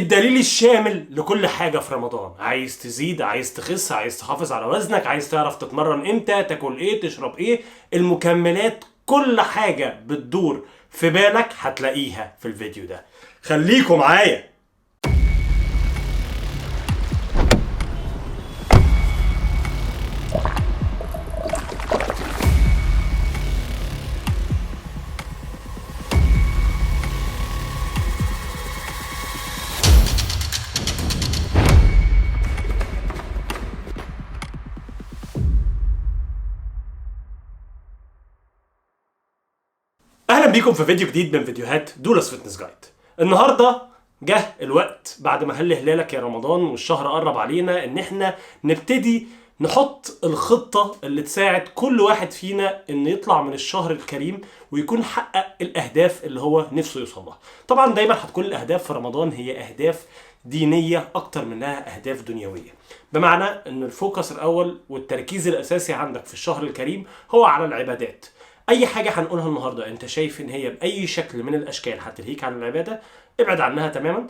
الدليل الشامل لكل حاجة في رمضان. عايز تزيد، عايز تخس، عايز تحافظ على وزنك، عايز تعرف تتمرن امتى، تاكل ايه، تشرب ايه، المكملات، كل حاجة بتدور في بالك هتلاقيها في الفيديو ده. خليكم معايا. اهلا بيكم في فيديو جديد من فيديوهات دولاس Fitness Guide. النهارده جه الوقت بعد ما هل هلالك يا رمضان والشهر قرب علينا ان احنا نبتدي نحط الخطة اللي تساعد كل واحد فينا ان يطلع من الشهر الكريم ويكون حقق الاهداف اللي هو نفسه يوصل لها. طبعا دايما هتكون الاهداف في رمضان هي اهداف دينية اكتر منها اهداف دنيوية، بمعنى ان ال focus الاول والتركيز الاساسي عندك في الشهر الكريم هو على العبادات. اي حاجة هنقولها النهاردة انت شايف ان هي باي شكل من الاشكال هتلهيك عن العبادة، ابعد عنها تماما.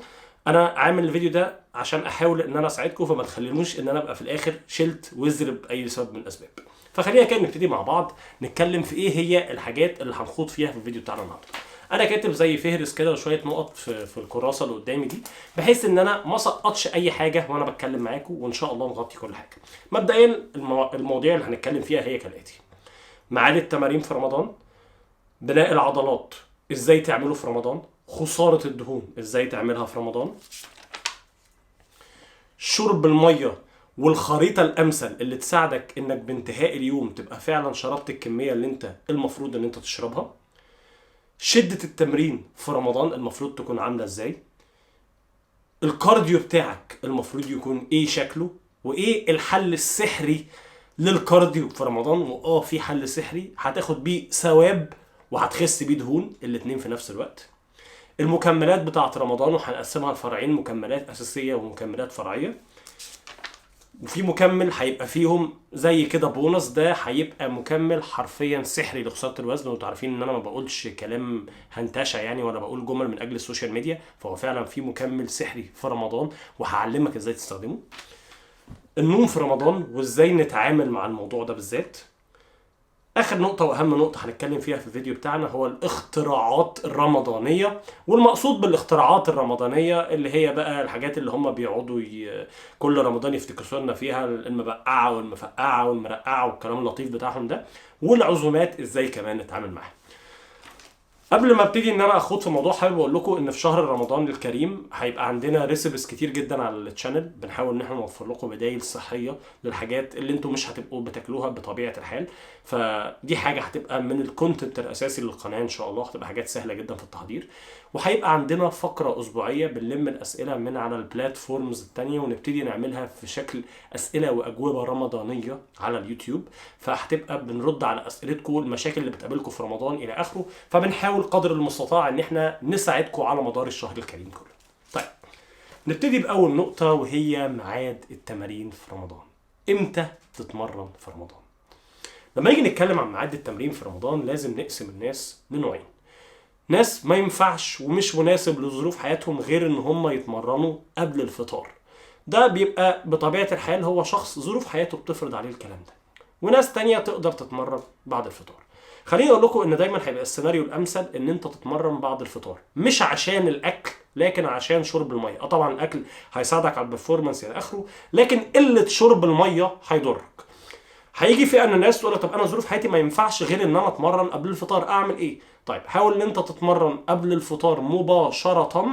انا عامل الفيديو ده عشان احاول ان انا اساعدكم، فما تخلينوش ان انا ابقى في الاخر شلت وزر باي سبب من الاسباب. فخلينا كده نبتدي مع بعض نتكلم في ايه هي الحاجات اللي هنخوض فيها في الفيديو بتاعنا النهارده. انا كاتب زي فهرس كده وشوية نقط في الكراسة اللي قدامي دي، بحيث ان انا ما اسقطش اي حاجة وانا بتكلم معاكم، وان شاء الله نغطي كل حاجة. مبدئيا المواضيع اللي هنتكلم فيها هي كالاتي: ميعاد التمارين في رمضان، بناء العضلات ازاي تعمله في رمضان، خسارة الدهون ازاي تعملها في رمضان، شرب المية والخريطة الأمثل اللي تساعدك انك بانتهاء اليوم تبقى فعلا شربت الكمية اللي انت المفروض ان انت تشربها، شدة التمرين في رمضان المفروض تكون عاملة ازاي، ال cardio بتاعك المفروض يكون ايه شكله، وايه الحل السحري لل cardio في رمضان. في حل سحري هتاخد بيه ثواب وهتخس بيه دهون، الاتنين في نفس الوقت. المكملات بتاعت رمضان وهنقسمها لفرعين، مكملات أساسية ومكملات فرعية، وفي مكمل هيبقى فيهم زي كده بونص، ده هيبقى مكمل حرفيا سحري لخسارة الوزن. وانتوا عارفين ان انا ما بقولش كلام هنتشة ولا بقول جمل من اجل ال social media، فهو فعلا في مكمل سحري في رمضان وهعلمك ازاي تستخدمه. النوم في رمضان وازاي نتعامل مع الموضوع ده بالذات. اخر نقطة واهم نقطة هنتكلم فيها في الفيديو بتاعنا هو الاختراعات الرمضانية، والمقصود بالاختراعات الرمضانية اللي هي بقى الحاجات اللي هم بيقعدوا كل رمضان يفتكسوا لنا فيها، المبقعة والمفقعة والمرقعة والكلام اللطيف بتاعهم ده، والعزومات ازاي كمان نتعامل معاها. قبل ما ابتدي ان انا اخوض في الموضوع، حابب اقول لكم ان في شهر رمضان الكريم هيبقى عندنا recipes كتير جدا على ال channel، بنحاول ان احنا نوفر لكم بدايل صحية للحاجات اللي انتم مش هتبقوا بتاكلوها بطبيعة الحال، فدي حاجة هتبقى من ال content الاساسي للقناة ان شاء الله، هتبقى حاجات سهلة جدا في التحضير. وهيبقى عندنا فقره اسبوعية بنلم الاسئلة من على ال platforms التانية ونبتدي نعملها في شكل اسئلة واجوبه رمضانيه على اليوتيوب، فهتبقى بنرد على اسئلتكم، المشاكل اللي بتقابلكم في رمضان الى اخره، فبنحاول قدر المستطاع ان احنا نساعدكم على مدار الشهر الكريم كله. نبتدي باول نقطة وهي ميعاد التمارين في رمضان. امتى تتمرن في رمضان؟ لما نيجي نتكلم عن ميعاد التمرين في رمضان لازم نقسم الناس لنوعين. ناس ما ينفعش ومش مناسب لظروف حياتهم غير ان هم يتمرنوا قبل الفطار، ده بيبقى بطبيعة الحال هو شخص ظروف حياته بتفرض عليه الكلام ده. وناس تانية تقدر تتمرن بعد الفطار. خليني اقول لكم ان دايما هيبقى السيناريو الامثل ان انت تتمرن بعد الفطار، مش عشان الاكل لكن عشان شرب المية. طبعا الاكل هيساعدك على ال performance الى اخره، لكن قلة شرب المية هيضرك. هيجي فئة من الناس تقول لك طب انا ظروف حياتي ما ينفعش غير ان انا اتمرن قبل الفطار، اعمل ايه؟ حاول ان انت تتمرن قبل الفطار مباشرة،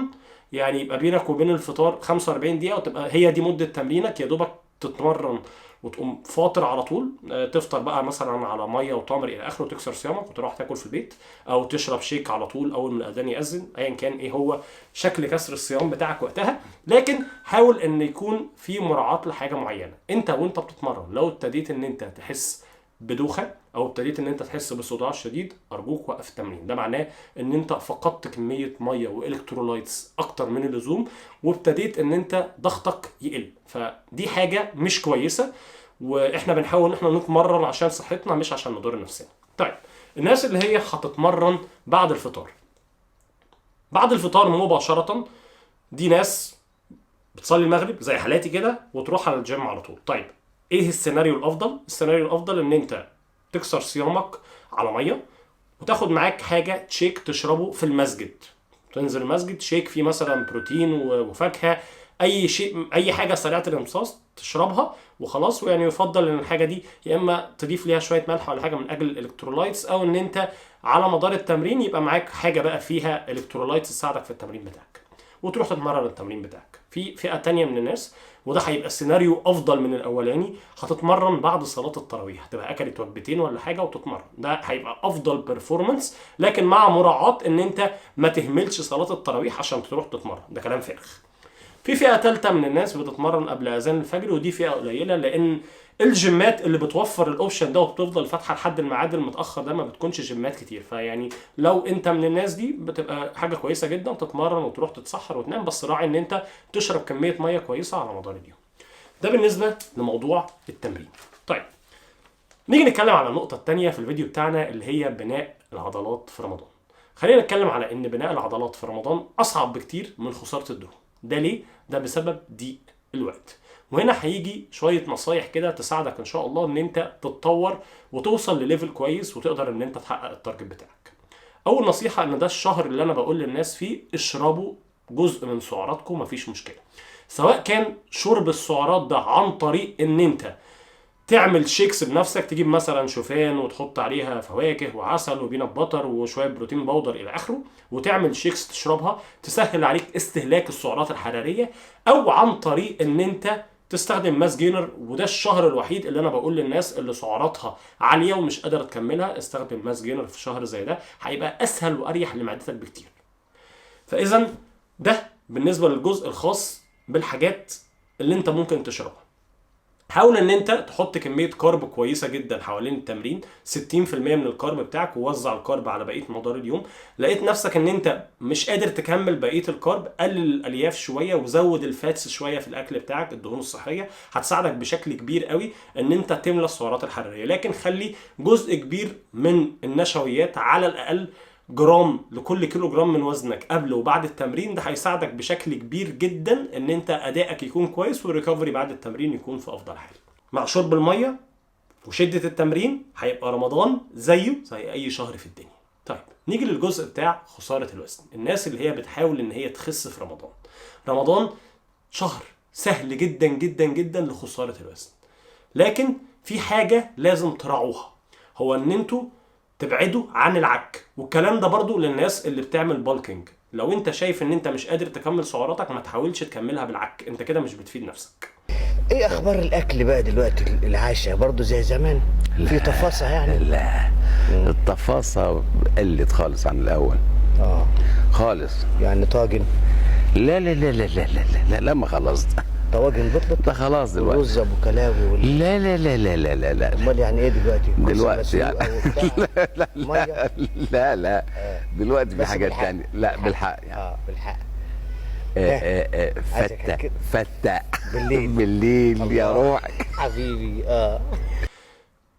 يعني يبقى بينك وبين الفطار 45 دقيقة وتبقى هي دي مده تمرينك، يا دوبك تتمرن وتقوم فاطر على طول، تفطر بقى مثلا على مية وتمر الى اخره وتكسر صيامك وتروح تاكل في البيت، او تشرب شيك على طول اول ما الاذان ياذن، ايا كان ايه هو شكل كسر الصيام بتاعك وقتها. لكن حاول ان يكون في مراعاة لحاجة معينة. انت وانت بتتمرن لو ابتديت ان انت تحس بدوخه او ابتديت ان انت تحس بصداع شديد، ارجوك وقف التمرين. ده معناه ان انت فقدت كمية مية و electrolytes اكتر من اللزوم، وابتديت ان انت ضغطك يقل، فدي حاجة مش كويسة، واحنا بنحاول ان احنا نتمرن عشان صحتنا مش عشان نضر نفسنا. الناس اللي هي هتتمرن بعد الفطار، بعد الفطار مباشرة، دي ناس بتصلي المغرب زي حالاتي كده وتروح على الجيم على طول. طيب ايه السيناريو الافضل؟ السيناريو الافضل ان انت تكسر صيامك على مية وتاخد معاك حاجة shake تشربه في المسجد، تنزل المسجد shake فيه مثلا بروتين وفاكهة، اي شيء، اي حاجة سريعة الامتصاص تشربها وخلاص. ويعني يفضل ان الحاجة دي يا اما تضيف ليها شوية ملح ولا حاجة من اجل ال electrolytes، او ان انت على مدار التمرين يبقى معاك حاجة بقى فيها electrolytes تساعدك في التمرين بتاعك وتروح تتمرن التمرين بتاعك. في فئة تانية من الناس، وده هيبقى سيناريو افضل من الاولاني، هتتمرن بعد صلاة التراويح، هتبقى اكلت وجبتين ولا حاجة وتتمرن، ده هيبقى افضل performance، لكن مع مراعاة ان انت ما تهملش صلاة التراويح عشان تروح تتمرن، ده كلام فارغ. في فئة ثالثة من الناس بتتمرن قبل اذان الفجر، ودي فئة قليله لان الجيمات اللي بتوفر ال option ده وبتفضل فاتحة لحد الميعاد المتاخر ده ما بتكونش جيمات كتير. فيعني لو انت من الناس دي بتبقى حاجة كويسة جدا تتمرن وتروح تتسحر وتنام، بس راعي ان انت تشرب كمية مية كويسة على مدار اليوم. ده بالنسبة لموضوع التمرين. طيب نيجي نتكلم على النقطة الثانية في الفيديو بتاعنا اللي هي بناء العضلات في رمضان. خلينا نتكلم على ان بناء العضلات في رمضان اصعب بكتير من خسارة الدهون. ده ليه؟ ده بسبب ضيق الوقت. وهنا هيجي شوية نصايح كده تساعدك ان شاء الله ان انت تتطور وتوصل ل level كويس وتقدر ان انت تحقق ال target بتاعك. اول نصيحة ان ده الشهر اللي انا بقول للناس فيه اشربوا جزء من سعراتكم، مفيش مشكلة. سواء كان شرب السعرات ده عن طريق ان انت تعمل shakes بنفسك، تجيب مثلا شوفان وتحط عليها فواكه وعسل و peanut butter وشوية protein powder الى اخره، وتعمل shakes تشربها تسهل عليك استهلاك السعرات الحرارية، او عن طريق ان انت تستخدم mass gainer. وده الشهر الوحيد اللي انا بقول للناس اللي سعراتها عالية ومش قادرة تكملها استخدم mass gainer في شهر زي ده، هيبقى اسهل واريح لمعدتك بكتير. فاذا ده بالنسبة للجزء الخاص بالحاجات اللي انت ممكن تشربها. حاول ان انت تحط كمية carb كويسة جدا حوالين التمرين، 60% من ال carb بتاعك، ووزع ال carb على بقية مدار اليوم. لقيت نفسك ان انت مش قادر تكمل بقية ال carb، قلل الالياف شوية وزود ال fats شوية في الاكل بتاعك، الدهون الصحية هتساعدك بشكل كبير قوي ان انت تملى السعرات الحرارية. لكن خلي جزء كبير من النشويات على الاقل جرام لكل كيلو جرام من وزنك قبل وبعد التمرين، ده هيساعدك بشكل كبير جدا ان انت ادائك يكون كويس وال recovery بعد التمرين يكون في افضل حال. مع شرب المية وشده التمرين هيبقى رمضان زيه زي اي شهر في الدنيا. طيب نيجي للجزء بتاع خسارة الوزن، الناس اللي هي بتحاول ان هي تخس في رمضان. رمضان شهر سهل جدا جدا جدا لخسارة الوزن، لكن في حاجة لازم تراعوها، هو ان انتوا تبعدوا عن العك. والكلام ده برضو للناس اللي بتعمل bulking، لو انت شايف ان انت مش قادر تكمل سعراتك ما تحاولش تكملها بالعك، انت كده مش بتفيد نفسك. ايه اخبار الاكل بقى دلوقتي؟ العشاء برضو زي زمان في تفاصيل يعني؟ لا، التفاصيل قلت خالص عن الاول. خالص يعني طاجن؟ لا لا لا لا لا لا لا لا، ما خلاص طواجن بطلت ده خلاص دلوقتي. رز ابو كلاوي لا لا لا لا لا لا لا. امال يعني ايه دلوقتي؟ دلوقتي يعني لا لا لا لا لا، دلوقتي في حاجات ثانية. لا بالحق يعني. بالحق. فتة فتة بالليل بالليل يا روحك حبيبي.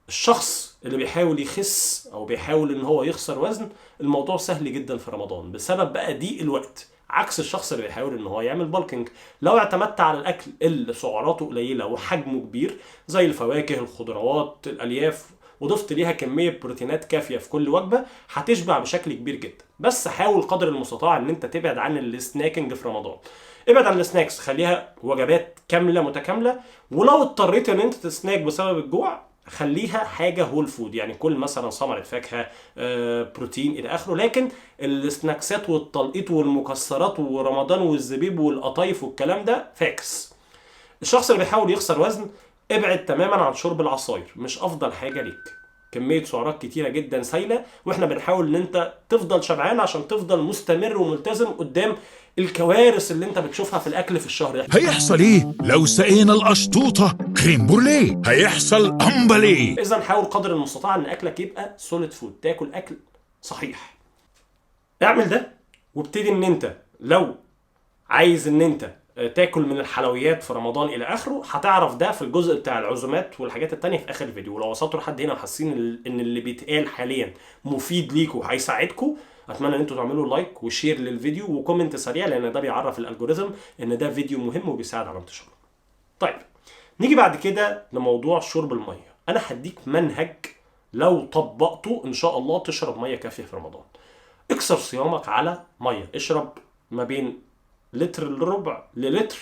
الشخص اللي بيحاول يخس او بيحاول ان هو يخسر وزن، الموضوع سهل جدا في رمضان بسبب بقى ضيق الوقت، عكس الشخص اللي بيحاول ان هو يعمل bulking. لو اعتمدت على الاكل اللي سعراته قليله وحجمه كبير زي الفواكه، الخضروات، الالياف، وضفت ليها كمية بروتينات كافيه في كل وجبة، هتشبع بشكل كبير جدا. بس حاول قدر المستطاع ان انت تبعد عن ال snacking في رمضان. ابعد عن ال snacks، خليها وجبات كاملة متكاملة. ولو اضطريت ان انت تسناك بسبب الجوع، خليها حاجة whole food، يعني كل مثلا ثمره فاكهة، بروتين الى اخره. لكن السناكسات والتلقيط والمكسرات ورمضان والزبيب والقطايف والكلام ده فاكس. الشخص اللي بيحاول يخسر وزن، ابعد تماما عن شرب العصاير، مش افضل حاجة ليك. كمية سعرات كتيرة جدا سايله، واحنا بنحاول ان انت تفضل شبعان عشان تفضل مستمر وملتزم قدام الكوارث اللي انت بتشوفها في الاكل في الشهر ده. هيحصل ايه لو سقينا القشطوطه crème brûlée؟ هيحصل امبلي. اذا حاول قدر المستطاع ان اكلك يبقى solid food، تاكل اكل صحيح. اعمل ده وابتدي ان انت لو عايز ان انت تاكل من الحلويات في رمضان الى اخره، هتعرف ده في الجزء بتاع العزومات والحاجات التانية في اخر الفيديو. ولو وصلتوا لحد هنا وحاسين ان اللي بيتقال حاليا مفيد ليكوا وهيساعدكوا، اتمنى ان انتوا تعملوا like و share للفيديو و comment سريع، لان ده بيعرف ال algorithm ان ده فيديو مهم وبيساعد على انتشاره. طيب نيجي بعد كده لموضوع شرب المية. انا هديك منهج لو طبقته ان شاء الله تشرب مية كافيه في رمضان. اكسر صيامك على مية، اشرب ما بين لتر لربع للتر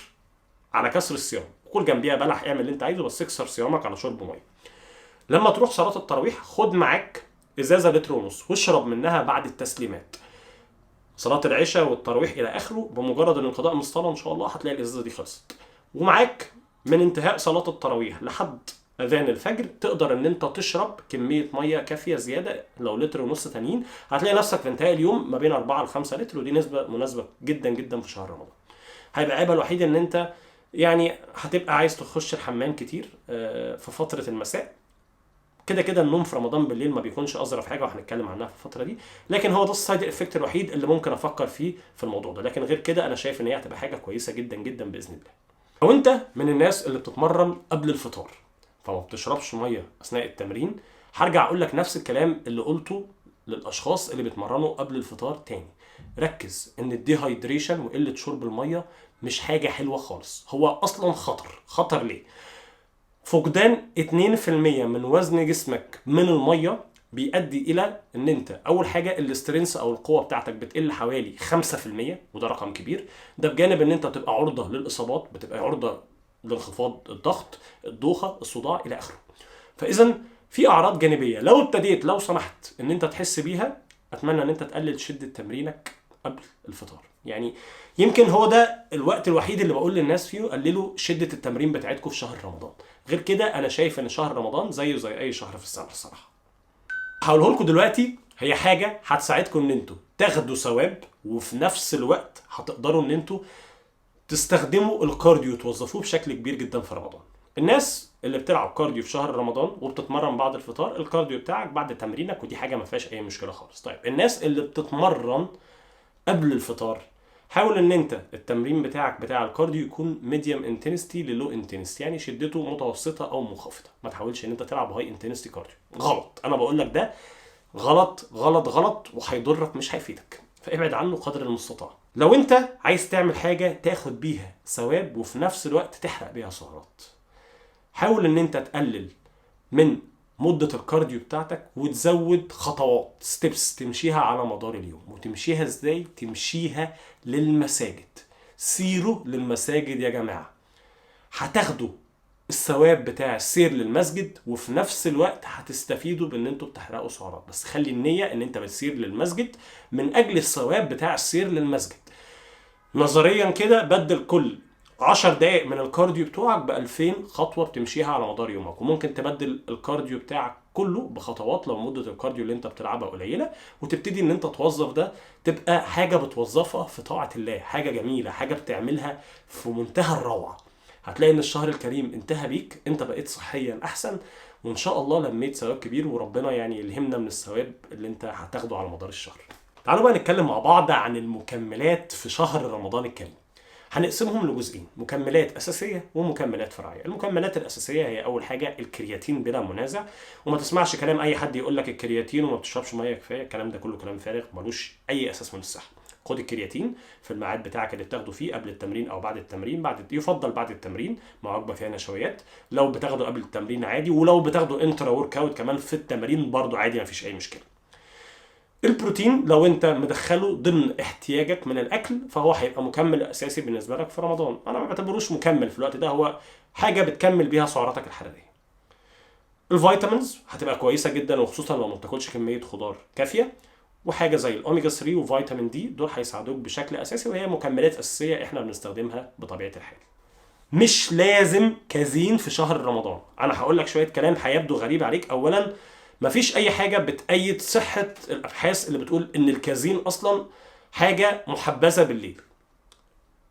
على كسر الصيام، كل جنبيها بلح، اعمل اللي انت عايزه، بس اكسر صيامك على شرب مية. لما تروح صلاة التراويح خد معاك ازازة لتر ونص واشرب منها بعد التسليمات. صلاة العشاء والتراويح الى اخره، بمجرد الانقضاء من الصلاة ان شاء الله هتلاقي الازازه دي خلصت. ومعاك من انتهاء صلاة التراويح لحد اذان الفجر تقدر ان انت تشرب كمية مية كافيه زيادة، لو لتر ونص تانيين هتلاقي نفسك في انتهاء اليوم ما بين 4 ل 5 لتر، ودي نسبه مناسبة جدا جدا في شهر رمضان. هيبقى عيبها الوحيد ان انت يعني هتبقى عايز تخش الحمام كتير في فترة المساء. كده كده النوم في رمضان بالليل ما بيكونش اظرف حاجة، وهنتكلم عنها في الفترة دي، لكن هو ده ال side effect الوحيد اللي ممكن افكر فيه في الموضوع ده. لكن غير كده انا شايف ان هي هتبقى حاجة كويسة جدا جدا باذن الله. لو انت من الناس اللي بتتمرن قبل الفطار فما بتشربش مية اثناء التمرين، هرجع اقول لك نفس الكلام اللي قلته للاشخاص اللي بيتمرنوا قبل الفطار تاني. ركز ان ال dehydration وقلة شرب المية مش حاجة حلوة خالص، هو اصلا خطر. خطر ليه؟ فقدان 2% من وزن جسمك من المية بيؤدي الى ان انت اول حاجة ال strength او القوة بتاعتك بتقل حوالي 5%، وده رقم كبير. ده بجانب ان انت بتبقى عرضه للاصابات، بتبقى عرضه لانخفاض الضغط، الدوخه، الصداع الى اخره. فاذا في اعراض جانبيه لو ابتديت لو سمحت ان انت تحس بيها، اتمنى ان انت تقلل شده تمرينك قبل الفطار. يعني يمكن هو ده الوقت الوحيد اللي بقول للناس فيه قللوا شده التمرين بتاعتكم في شهر رمضان. غير كده انا شايف ان شهر رمضان زيه زي اي شهر في السنة الصراحة. هقوله لكم دلوقتي هي حاجة هتساعدكم ان انتوا تاخدوا ثواب، وفي نفس الوقت هتقدروا ان انتوا تستخدموا ال cardio توظفوه بشكل كبير جدا في رمضان. الناس اللي بتلعب cardio في شهر رمضان وبتتمرن بعد الفطار، ال cardio بتاعك بعد تمرينك، ودي حاجة ما فيهاش اي مشكلة خالص. طيب الناس اللي بتتمرن قبل الفطار، حاول ان انت التمرين بتاعك بتاع ال cardio يكون medium intensity ل low intensity، يعني شدته متوسطه او منخفضة. ما تحاولش ان انت تلعب high intensity cardio، غلط. انا بقول لك ده غلط غلط غلط، وهيضرك مش هيفيدك، فابعد عنه قدر المستطاع. لو انت عايز تعمل حاجة تاخد بيها ثواب وفي نفس الوقت تحرق بيها سعرات، حاول ان انت تقلل من مدة ال cardio بتاعتك وتزود خطوات steps تمشيها على مدار اليوم. وتمشيها ازاي؟ تمشيها للمساجد. سيروا للمساجد يا جماعة، هتاخدوا الثواب بتاع السير للمسجد، وفي نفس الوقت هتستفيدوا بان انتوا بتحرقوا سعرات. بس خلي النية ان انت بتسير للمسجد من اجل الثواب بتاع السير للمسجد. نظريا كده بدل كل 10 دقايق من ال cardio بتوعك ب 2000 خطوة بتمشيها على مدار يومك، وممكن تبدل ال cardio بتاعك كله بخطوات لو مده ال cardio اللي انت بتلعبها قليله، وتبتدي ان انت توظف ده، تبقى حاجة بتوظفها في طاعة الله، حاجة جميلة، حاجة بتعملها في منتهى الروعة. هتلاقي ان الشهر الكريم انتهى بيك، انت بقيت صحيا احسن، وان شاء الله لميت ثواب كبير، وربنا يعني يلهمنا من الثواب اللي انت هتاخده على مدار الشهر. تعالوا بقى نتكلم مع بعض عن المكملات في شهر رمضان الكريم. هنقسمهم لجزئين، مكملات أساسية ومكملات فرعية. المكملات الأساسية هي أول حاجة الكرياتين بلا منازع، وما تسمعش كلام أي حد يقول لك الكرياتين وما بتشربش مية كفاية، الكلام ده كله كلام فارغ ملوش أي أساس من الصحة. خد الكرياتين في الميعاد بتاعك اللي بتاخده فيه قبل التمرين أو بعد التمرين، بعد يفضل بعد التمرين مع وجبة فيها نشويات. لو بتاخده قبل التمرين عادي، ولو بتاخده intra workout كمان في التمرين برضه عادي، مفيش أي مشكلة. البروتين لو انت مدخله ضمن احتياجك من الاكل فهو هيبقى مكمل اساسي بالنسبة لك في رمضان. انا ما بعتبروش مكمل في الوقت ده، هو حاجة بتكمل بيها سعراتك الحرارية. ال vitamins هتبقى كويسة جدا، وخصوصا لو ما بتاكلش كمية خضار كافيه. وحاجه زي الاوميجا 3 وفيتامين D دول هيساعدوك بشكل اساسي، وهي مكملات اساسية احنا بنستخدمها بطبيعة الحال. مش لازم كازين في شهر رمضان. انا هقول لك شوية كلام هيبدو غريب عليك. اولا مفيش اي حاجة بتأيد صحة الابحاث اللي بتقول ان الكازين اصلا حاجة محبذه بالليل.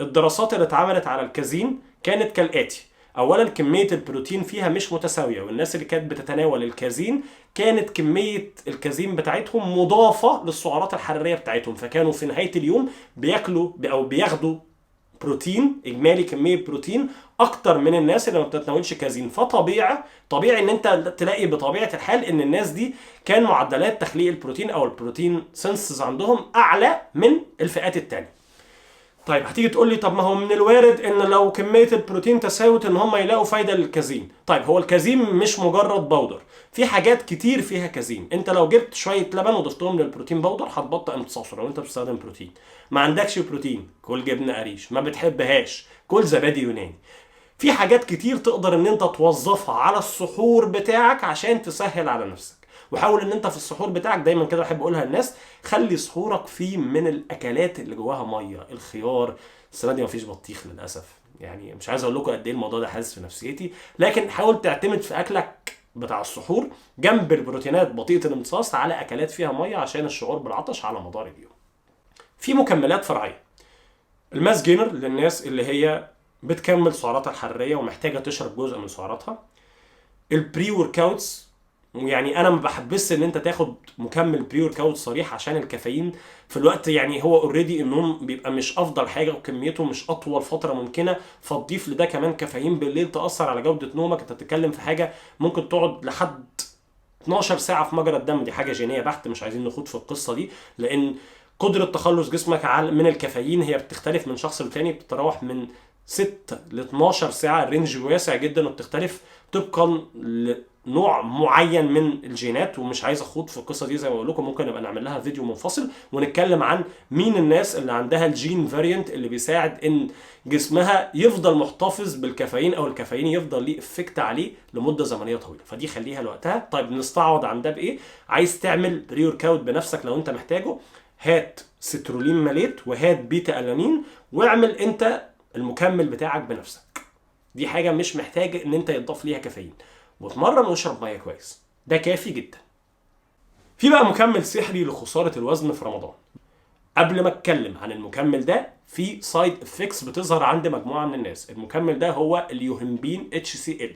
الدراسات اللي اتعملت على الكازين كانت كالاتي: اولا كمية البروتين فيها مش متساوية، والناس اللي كانت بتتناول الكازين كانت كمية الكازين بتاعتهم مضافة للسعرات الحرارية بتاعتهم، فكانوا في نهاية اليوم بياكلوا او بياخدوا بروتين، اجمالي كمية بروتين اكتر من الناس اللي ما بتتناولش كازين. فطبيعي طبيعي ان انت تلاقي بطبيعة الحال ان الناس دي كان معدلات تخليق البروتين او ال protein synthesis عندهم اعلى من الفئات التانية. طيب هتيجي تقول لي طب ما هو من الوارد ان لو كمية البروتين تساوت ان هم يلاقوا فايده للكازين. طيب هو الكازين مش مجرد powder، في حاجات كتير فيها كازين. انت لو جبت شوية لبن وضفتهم لل protein powder هتبطئ امتصاصه لو انت بتستخدم بروتين. ما عندكش بروتين، كل جبنه قريش. ما بتحبهاش، كل زبادي يوناني. في حاجات كتير تقدر ان انت توظفها على السحور بتاعك عشان تسهل على نفسك. وحاول ان انت في السحور بتاعك دايما كده بحب اقولها للناس، خلي سحورك فيه من الاكلات اللي جواها مية، الخيار. السنة دي مفيش بطيخ للاسف، يعني مش عايز اقول لكم قد ايه الموضوع ده حاسس في نفسيتي، لكن حاول تعتمد في اكلك بتاع السحور جنب البروتينات بطيئه الامتصاص على اكلات فيها مية عشان الشعور بالعطش على مدار اليوم. في مكملات فرعية، ال mass gainer للناس اللي هي بتكمل سعراتها الحرارية ومحتاجة تشرب جزء من سعراتها. ال pre-workouts، ويعني انا ما بحبش ان انت تاخد مكمل pre-workout صريح عشان الكافيين في الوقت، يعني هو already النوم بيبقى مش افضل حاجة وكميته مش اطول فترة ممكنة، فتضيف لده كمان كافيين بالليل تاثر على جوده نومك. انت بتتكلم في حاجة ممكن تقعد لحد 12 ساعة في مجرى الدم، دي حاجة جينية بحت، مش عايزين نخوض في القصة دي، لان قدره تخلص جسمك من الكافيين هي بتختلف من شخص لتاني، بتتراوح من 6 ل 12 ساعة، ال range واسع جدا وبتختلف طبقا لنوع معين من الجينات، ومش عايز اخوض في القصة دي زي ما بقول لكم، ممكن نبقى نعمل لها فيديو منفصل ونتكلم عن مين الناس اللي عندها ال gene variant اللي بيساعد ان جسمها يفضل محتفظ بالكافيين او الكافيين يفضل ليه effect عليه لمدة زمنية طويلة، فدي خليها لوقتها. طيب نستعوض عن ده بايه؟ عايز تعمل pre-workout بنفسك لو انت محتاجه، هات citrulline malate وهات beta alanine واعمل انت المكمل بتاعك بنفسك. دي حاجة مش محتاجه ان انت يضاف ليها كافيين، واتمرن واشرب مية كويس، ده كافي جدا. في بقى مكمل سحري لخساره الوزن في رمضان. قبل ما اتكلم عن المكمل ده، في side effects بتظهر عند مجموعة من الناس. المكمل ده هو ال yohimbine HCl،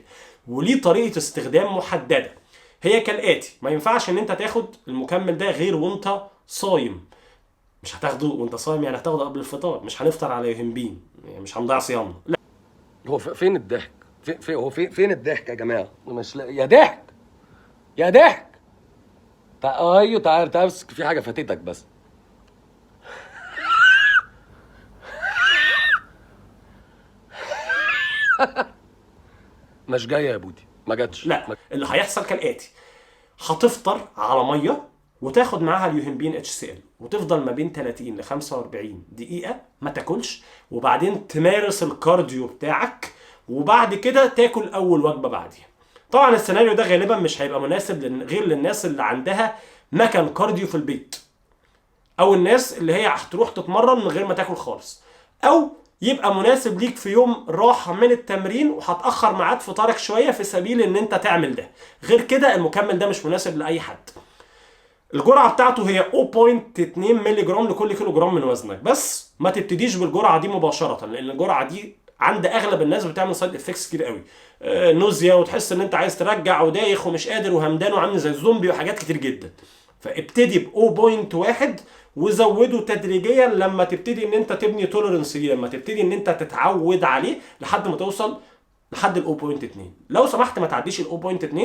وليه طريقه استخدام محددة هي كالاتي: ما ينفعش ان انت تاخد المكمل ده غير وانت صايم. مش هتاخده وانت صايم، يعني هتاخده قبل الفطار، مش هنفطر على yohimbine، يعني مش هنضيع صيامنا، لا. هو فين الضحك؟ في هو فين الضحك يا جماعة؟ مش لا... يا ضحك يا ضحك. ايوه تعال تعال، بس في حاجة فاتتك بس. مش جاية يا بودي، ما جاتش. لا، اللي هيحصل كالاتي: هتفطر على مية وتاخد معاها ال yohimbine HCl، وتفضل ما بين 30 ل 45 دقيقة ما تاكلش، وبعدين تمارس ال cardio بتاعك، وبعد كده تاكل اول وجبة بعديها. طبعا السيناريو ده غالبا مش هيبقى مناسب غير للناس اللي عندها مكان cardio في البيت، او الناس اللي هي هتروح تتمرن من غير ما تاكل خالص، او يبقى مناسب ليك في يوم راحة من التمرين وهتاخر ميعاد فطارك شوية في سبيل ان انت تعمل ده. غير كده المكمل ده مش مناسب لاي حد. الجرعة بتاعته هي 0.2 مللي جرام لكل كيلو جرام من وزنك، بس ما تبتديش بالجرعه دي مباشرة، لان الجرعة دي عند اغلب الناس بتعمل side effects كتير قوي، nausea وتحس ان انت عايز ترجع ودايخ ومش قادر وهمدان وعامل زي الزومبي وحاجات كتير جدا. فابتدي ب 0.1 وزوده تدريجيا لما تبتدي ان انت تبني tolerance ليه، لما تبتدي ان انت تتعود عليه لحد ما توصل لحد ال 0.2. لو سمحت ما تعديش ال 0.2،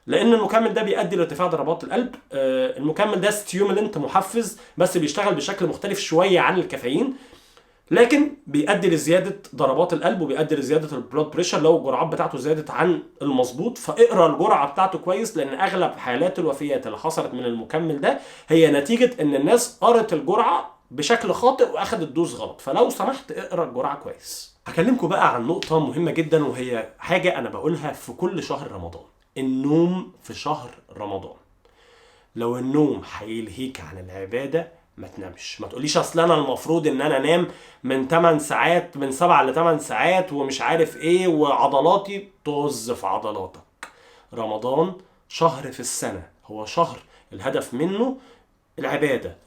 لان المكمل ده بيؤدي لارتفاع ضربات القلب. المكمل ده stimulant محفز، بس بيشتغل بشكل مختلف شوية عن الكافيين، لكن بيؤدي لزيادة ضربات القلب وبيؤدي لزيادة ال blood pressure لو الجرعات بتاعته زادت عن المظبوط. فاقرا الجرعة بتاعته كويس، لان اغلب حالات الوفيات اللي حصلت من المكمل ده هي نتيجة ان الناس قرت الجرعة بشكل خاطئ واخدت dose غلط. فلو سمحت اقرا الجرعة كويس. هكلمكم بقى عن نقطة مهمة جدا، وهي حاجة انا بقولها في كل شهر رمضان: النوم في شهر رمضان. لو النوم هيلهيك عن العبادة ما تنامش. ما تقوليش اصل انا المفروض ان انا انام من 8 ساعات، من 7 ل 8 ساعات ومش عارف ايه وعضلاتي. طز في عضلاتك. رمضان شهر في السنة، هو شهر الهدف منه العبادة.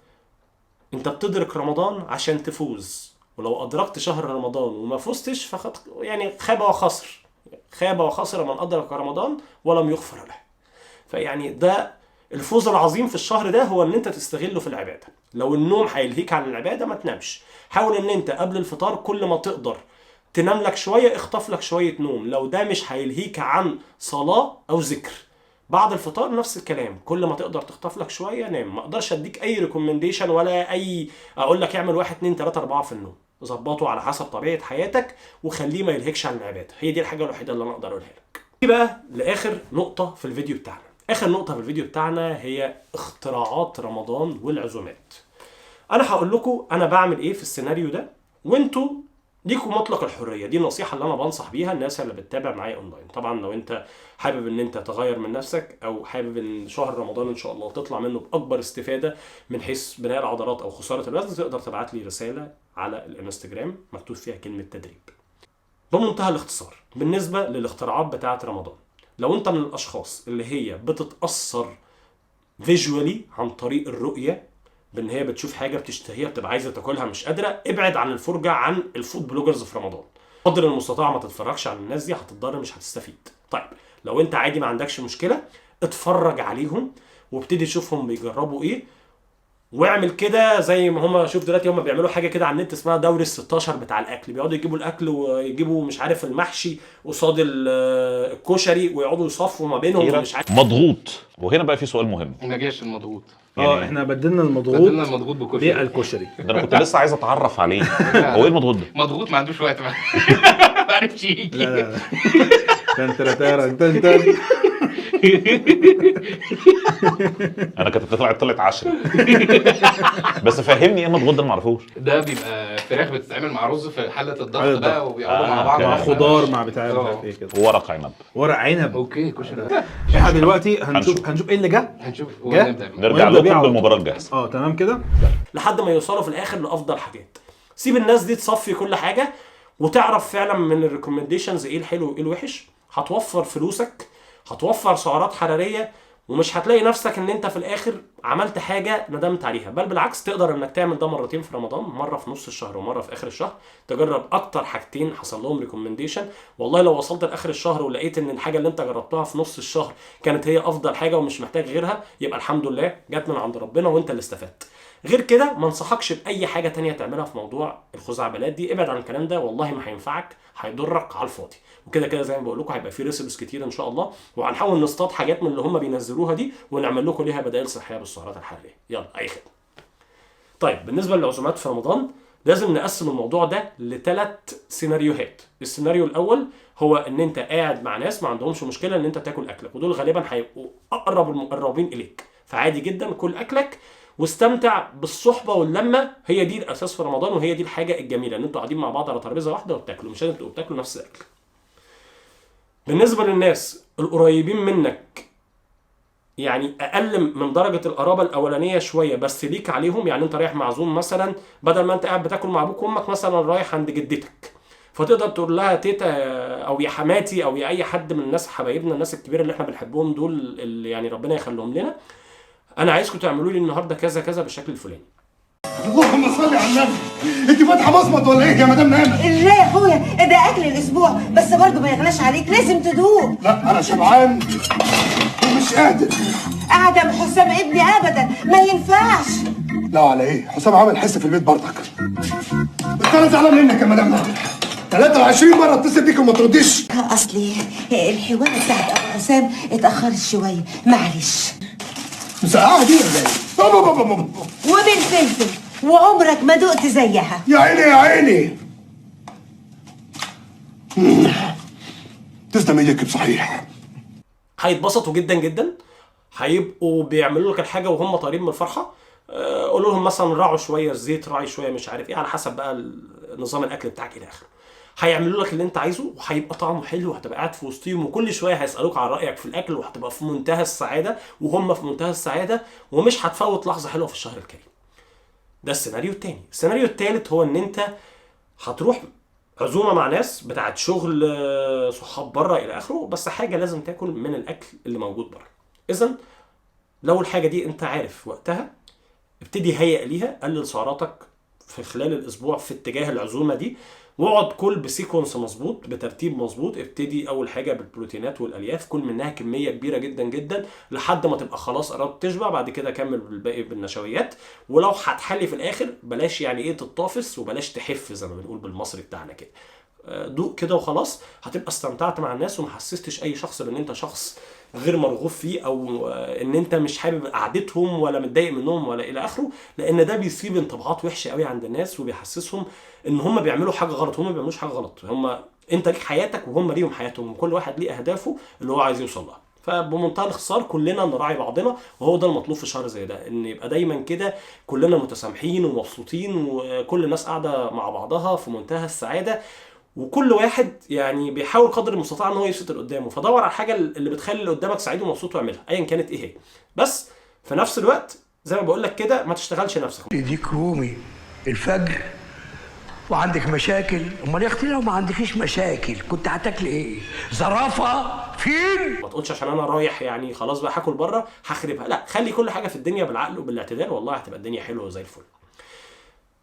انت بتدرك رمضان عشان تفوز، ولو ادركت شهر رمضان وما فزتش فقد يعني خاب وخسر، خاب وخسر من ادرك رمضان ولم يغفر له. فيعني ده الفوز العظيم في الشهر ده هو ان انت تستغله في العبادة. لو النوم هيلهيك عن العبادة ما تنامش، حاول ان انت قبل الفطار كل ما تقدر تنام لك شوية، اخطف لك شوية نوم، لو ده مش هيلهيك عن صلاة او ذكر. بعد الفطار نفس الكلام، كل ما تقدر تخطف لك شوية نام. ما اقدرش اديك اي recommendation ولا اي اقول لك اعمل 1 2 3 4 في النوم، ظبطه على حسب طبيعة حياتك وخليه ما يلهكش عن العبادة. هي دي الحاجة الوحيدة اللي انا اقدر اقولها لك. دي بقى لاخر نقطة في الفيديو بتاعنا. اخر نقطة في الفيديو بتاعنا هي اختراعات رمضان والعزومات. انا هقول لكم انا بعمل ايه في السيناريو ده، وانتوا ليكم مطلق الحرية. دي النصيحة اللي انا بنصح بيها الناس اللي بتتابع معايا اونلاين. طبعا لو انت حابب ان انت تغير من نفسك، او حابب ان شهر رمضان ان شاء الله تطلع منه باكبر استفاده من حيث بناء العضلات او خسارة الوزن، تقدر تبعت لي رسالة على الانستجرام مكتوب فيها كلمة تدريب. بمنتهى الاختصار بالنسبة للاختراعات بتاعه رمضان، لو انت من الاشخاص اللي هي بتتاثر visually عن طريق الرؤية، بان هي بتشوف حاجة بتشتهيها بتبقى عايزه تاكلها مش قادرة، ابعد عن الفرجة عن ال food bloggers في رمضان قدر المستطاع. ما تتفرجش على الناس دي، هتتضرر مش هتستفيد. طيب لو انت عادي ما عندكش مشكلة، اتفرج عليهم وابتدي تشوفهم بيجربوا ايه، واعمل كده زي ما هم. شوف دلوقتي هم بيعملوا حاجة كده على النت اسمها دوري ال16 بتاع الاكل، بيقعدوا يجيبوا الاكل ويجيبوا مش عارف المحشي قصاد الكشري ويقعدوا يصفوا ما بينهم ومش عارف. مضغوط. وهنا بقى في سؤال مهم، ما جاش المضغوط. يعني احنا بدلنا المضغوط بالكشري. بالكشري. ده انا كنت لسه عايز اتعرف عليه. هو ايه المضغوط ده؟ مضغوط ما عندوش وقت، ما عرفش يجي. لا لا لا انت انا كنت طلعت 10. بس فهمني ايه المضغوط ده، ما اعرفوش. ده بيبقى فراخ بتتعمل مع رز في حله الضغط بقى، وبيقعدوا مع بعض مع خضار مع بتاع مش عارف ايه كده، وورق عنب. ورق عنب. okay كشري. احنا دلوقتي هنشوف ايه اللي جه، هنشوف ونبدا بيه، نرجع لكم بالمباراة الجاهزة. تمام كده، لحد ما يوصلوا في الاخر لافضل حاجات. سيب الناس دي تصفي كل حاجة وتعرف فعلا من ال recommendations ايه الحلو وايه الوحش. هتوفر فلوسك، هتوفر سعرات حرارية، ومش هتلاقي نفسك ان انت في الاخر عملت حاجة ندمت عليها، بل بالعكس تقدر انك تعمل ده مرتين في رمضان، مرة في نص الشهر ومرة في اخر الشهر، تجرب اكتر حاجتين حصل لهم recommendation. والله لو وصلت لاخر الشهر ولقيت ان الحاجة اللي انت جربتها في نص الشهر كانت هي افضل حاجة ومش محتاج غيرها، يبقى الحمد لله جت من عند ربنا وانت اللي استفدت. غير كده ما انصحكش باي حاجة تانية تعملها في موضوع الخزعبلات دي، ابعد عن الكلام ده والله ما هينفعك، هيضرك على الفاضي. وكده كده زي ما بقول لكم هيبقى في recipes كتير ان شاء الله، وهنحاول نصطاد حاجات من اللي هم بينزلوها دي ونعمل لكم ليها بدائل صحية بالسعرات الحرارية. يلا اي خدمة. طيب بالنسبة للعزومات في رمضان لازم نقسم الموضوع ده لثلاث سيناريوهات. السيناريو الاول هو ان انت قاعد مع ناس ما عندهمش مشكلة ان انت تاكل اكلك، ودول غالبا هيبقوا اقرب المقربين اليك، فعادي جدا كل اكلك واستمتع بالصحبه واللمه. هي دي الاساس في رمضان، وهي دي الحاجة الجميلة ان انتوا قاعدين مع بعض على ترابيزة واحدة وبتاكلوا، مش لازم تبقوا بتاكلوا نفس الاكل. بالنسبة للناس القريبين منك، يعني اقل من درجه القرابة الاولانية شوية بس ليك عليهم، يعني انت رايح معزوم مثلا، بدل ما انت قاعد بتاكل مع ابوك وامك مثلا رايح عند جدتك، فتقدر تقول لها تيتا او يا حماتي او يا اي حد من الناس حبايبنا، الناس الكبيرة اللي احنا بنحبهم دول اللي يعني ربنا يخليهم لنا، انا عايزكم تعملوا لي النهارده كذا كذا بالشكل الفلاني. اللهم صل على النبي. انت فاتحة مصمت ولا ايه يا مدام نعمه؟ لا يا اخويا، ده اكل الاسبوع بس برضه ما يغلاش عليك، لازم تدوق. لا انا شبعان ومش قادر. اعدم حسام ابني ابدا ما ينفعش. لا على ايه؟ حسام عامل حس في البيت برضك. بس انا زعلان منك يا مدام نعمه، 23 مرة اتصل بيك وما ترديش. اصلي الحوار بتاعت ابو حسام اتاخرت شوية، معلش. مسقعه دي ولا ايه؟ بابا بابا بابا. وبالفلفل، وعمرك ما دقت زيها. يا عيني يا عيني. تسلم ايدك بصحيح. هيتبسطوا جدا جدا، هيبقوا بيعملوا لك الحاجة وهم طايرين من الفرحة. قولوا لهم مثلا راعوا شوية الزيت، راعي شوية مش عارف ايه، على حسب بقى نظام الاكل بتاعك الى اخره. هيعملوا لك اللي انت عايزه وهيبقى طعمه حلو، وهتبقى قاعد في وسطهم وكل شوية هيسالوك عن رايك في الاكل، وهتبقى في منتهى السعادة وهم في منتهى السعادة، ومش هتفوت لحظة حلوة في الشهر الكريم. ده السيناريو الثاني. السيناريو الثالث هو ان انت هتروح عزومة مع ناس بتاعت شغل، صحاب بره الى اخره، بس حاجة لازم تاكل من الاكل اللي موجود بره. اذا لو الحاجة دي انت عارف وقتها، ابتدي هيئ ليها، قلل سعراتك في خلال الاسبوع في اتجاه العزومة دي، واقعد كل ب sequence مظبوط، بترتيب مظبوط. ابتدي اول حاجة بالبروتينات والالياف، كل منها كمية كبيرة جدا جدا لحد ما تبقى خلاص قربت تشبع، بعد كده كمل بالباقي بالنشويات. ولو هتحلي في الاخر بلاش يعني ايه تطافس، وبلاش تحف زي ما بنقول بالمصري بتاعنا كده، دوق كده وخلاص، هتبقى استمتعت مع الناس وما حسستش اي شخص بان انت شخص غير مرغوب فيه، او ان انت مش حابب قعدتهم ولا متضايق منهم ولا الى اخره، لان ده بيسيب انطباعات وحشة قوي عند الناس وبيحسسهم ان هم بيعملوا حاجة غلط. هم ما بيعملوش حاجة غلط، هم انت ليك حياتك وهم ليهم حياتهم، وكل واحد ليه اهدافه اللي هو عايز يوصل لها. فبمنتهى الاختصار كلنا نراعي بعضنا، وهو ده المطلوب في شهر زي ده، ان يبقى دايما كده كلنا متسامحين ومبسوطين، وكل الناس قاعدة مع بعضها في منتهى السعادة، وكل واحد يعني بيحاول قدر المستطاع ان هو يبسط اللي قدامه. فدور على الحاجة اللي بتخلي اللي قدامك سعيد ومبسوط واعملها ايا كانت ايه هي. بس في نفس الوقت زي ما بقول لك كده ما تشتغلش نفسك. ديك رومي الفجر وعندك مشاكل، امال يا اختي لو ما عندكيش مشاكل كنت هتاكلي ايه؟ زرافة فين؟ ما تقولش عشان انا رايح يعني خلاص بقى هاكل بره هخربها، لا، خلي كل حاجة في الدنيا بالعقل وبالاعتدال، والله هتبقى الدنيا حلوة وزي الفل.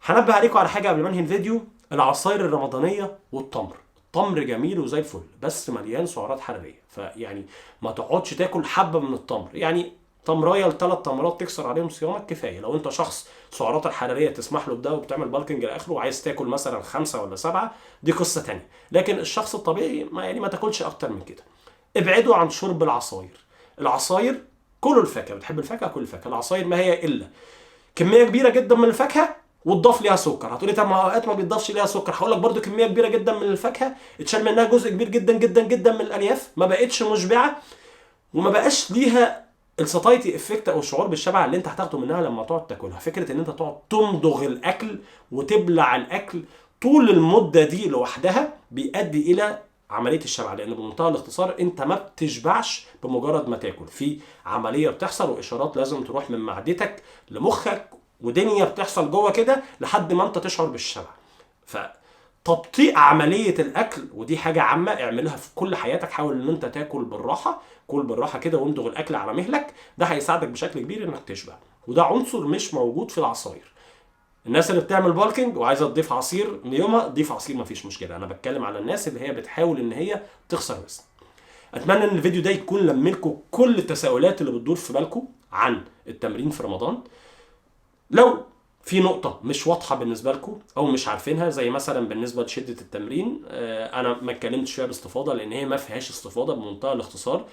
هنبه عليكم على حاجة قبل ما انهي الفيديو، العصاير الرمضانية والتمر. التمر جميل وزي الفل بس مليان سعرات حرارية، فيعني ما تقعدش تاكل حبه من التمر، يعني تمرايه لثلاث تمرات تكسر عليهم صيامك كفاية. لو انت شخص سعرات الحرارية تسمح له بده وبتعمل bulking لاخره وعايز تاكل مثلا 5 ولا 7 دي قصة ثانية، لكن الشخص الطبيعي ما يعني ما تاكلش اكتر من كده. ابعدوا عن شرب العصاير. العصاير كلوا الفاكهة، بتحب الفاكهة كل الفاكهة، العصاير ما هي الا كمية كبيرة جدا من الفاكهة وتضاف ليها سكر. هتقولي طب ما اوقات ما بيتضافش ليها سكر، هقول لك برده كمية كبيرة جدا من الفاكهة اتشال منها جزء كبير جدا جدا جدا من الالياف، ما بقتش مشبعة وما بقاش ليها ال satiety effect او الشعور بالشبع اللي انت هتاخده منها لما تقعد تاكلها. فكرة ان انت تقعد تمضغ الاكل وتبلع الاكل طول المدة دي لوحدها بيؤدي الى عملية الشبع، لان بمنتهى الاختصار انت ما بتشبعش بمجرد ما تاكل، في عملية بتحصل واشارات لازم تروح من معدتك لمخك ودنيا بتحصل جوه كده لحد ما انت تشعر بالشبع. فتبطيء عملية الاكل، ودي حاجة عامة اعملها في كل حياتك، حاول ان انت تاكل بالراحة، كل بالراحة كده وامضغ الاكل على مهلك، ده هيساعدك بشكل كبير انك تشبع، وده عنصر مش موجود في العصاير. الناس اللي بتعمل bulking وعايزه تضيف عصير ليومها ضيف عصير مفيش مشكلة، انا بتكلم على الناس اللي هي بتحاول ان هي تخسر وزن. اتمنى ان الفيديو ده يكون لملكم كل التساؤلات اللي بتدور في بالكم عن التمرين في رمضان. لو في نقطة مش واضحة بالنسبة لكم أو مش عارفينها، زي مثلا بالنسبة لشدة التمرين، أنا ما اتكلمتش فيها باستفاضة لأن هي ما فيهاش استفاضة بمنتهى الاختصار.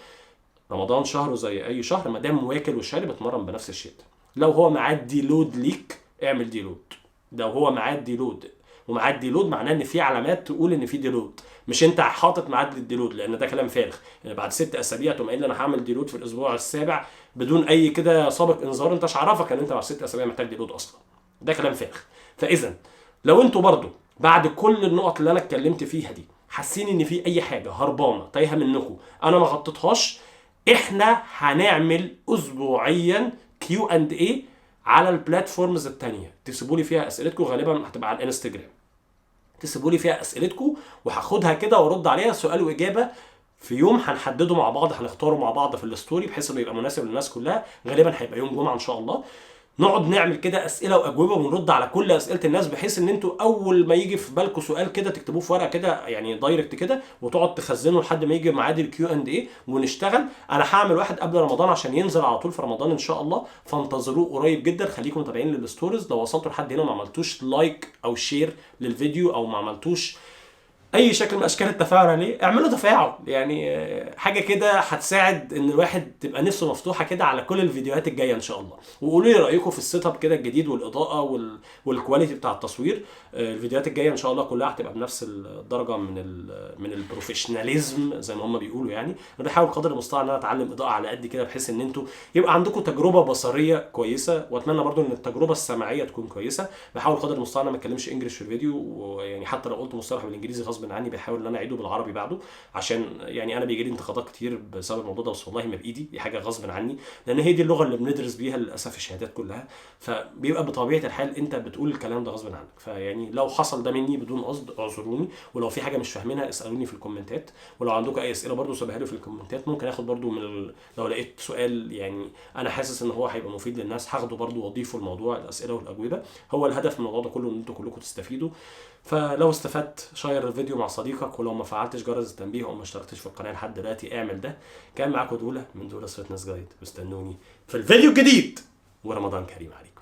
رمضان شهره زي أي شهر، ما دام واكل وشارب اتمرن بنفس الشدة. لو هو ميعاد deload ليك اعمل deload، لو هو ميعاد deload، وميعاد deload معناه إن في علامات تقول إن في deload، مش أنت حاطط ميعاد لل deload، لأن ده كلام فارغ. يعني بعد 6 أسابيع تقوم قايل أنا هعمل deload في الأسبوع السابع بدون أي كده سابق إنذار، أنت مش عارفك إن أنت بعد 6 أسابيع محتاج deload أصلا، ده كلام فارغ. فاذا لو انتوا برضو بعد كل النقط اللي انا اتكلمت فيها دي حاسين ان في اي حاجة هربانه تايهه منكم انا ما غطيتهاش، احنا هنعمل اسبوعيا Q and A على ال platforms التانية، تسيبوا لي فيها اسئلتكم، غالبا هتبقى على الانستجرام، تسيبوا لي فيها اسئلتكم وهاخدها كده وارد عليها سؤال واجابه في يوم هنحدده مع بعض، هنختاره مع بعض في ال story بحيث انه يبقى مناسب للناس كلها، غالبا هيبقى يوم جمعه ان شاء الله. نقعد نعمل كده اسئلة واجوبه ونرد على كل اسئلة الناس، بحيث ان انتوا اول ما يجي في بالكم سؤال كده تكتبوه في ورقة كده يعني direct كده، وتقعد تخزنه لحد ما يجي ميعاد ال Q and A ونشتغل. انا هعمل واحد قبل رمضان عشان ينزل على طول في رمضان ان شاء الله، فانتظروه قريب جدا، خليكم متابعين لل stories. لو وصلتوا لحد هنا وما عملتوش like او share للفيديو او ما عملتوش اي شكل من اشكال التفاعل عليه، اعملوا تفاعل، يعني حاجة كده هتساعد ان الواحد تبقى نفسه مفتوحة كده على كل الفيديوهات الجاية ان شاء الله. وقولوا لي رايكم في ال setup كده الجديد والاضاءة وال quality بتاع التصوير. الفيديوهات الجاية ان شاء الله كلها هتبقى بنفس الدرجة من ال professionalism زي ما هم بيقولوا. يعني انا بحاول قدر المستطاع ان انا اتعلم اضاءه على قد كده بحيث ان انتوا يبقى عندكم تجربه بصريه كويسة، واتمنى برضو ان التجربة السمعية تكون كويسة. بحاول قدر المستطاع ان انا ما اتكلمش English في الفيديو، ويعني حتى لو قلت مصطلح بالانجليزي غصب غصب عني بحاول ان انا اعيده بالعربي بعده، عشان يعني انا بيجي لي انتقادات كتير بسبب الموضوع ده، بس والله ما بايدي، دي حاجة غصب عني لان هي دي اللغة اللي بندرس بيها للاسف الشهادات كلها، فبيبقى بطبيعة الحال انت بتقول الكلام ده غصب عنك. فيعني لو حصل ده مني بدون قصد اعذروني، ولو في حاجة مش فاهمينها اسالوني في الكومنتات، ولو عندكم اي اسئلة برضو سيبها لي في الكومنتات، ممكن اخد برضو من لو لقيت سؤال يعني انا حاسس ان هو هيبقى مفيد للناس هاخده برضو واضيفه الموضوع الاسئلة والاجوبه. هو الهدف من الموضوع ده كله ان انتوا كلكم تستفيدوا. فلو استفدت share الفيديو مع صديقك، ولو ما فعلتش جرس التنبيه او ما اشتركتش في القناة لحد دلوقتي اعمل ده. كان معاكم دولة من Dola's Fitness Guide، واستنوني في الفيديو الجديد، ورمضان كريم عليكم.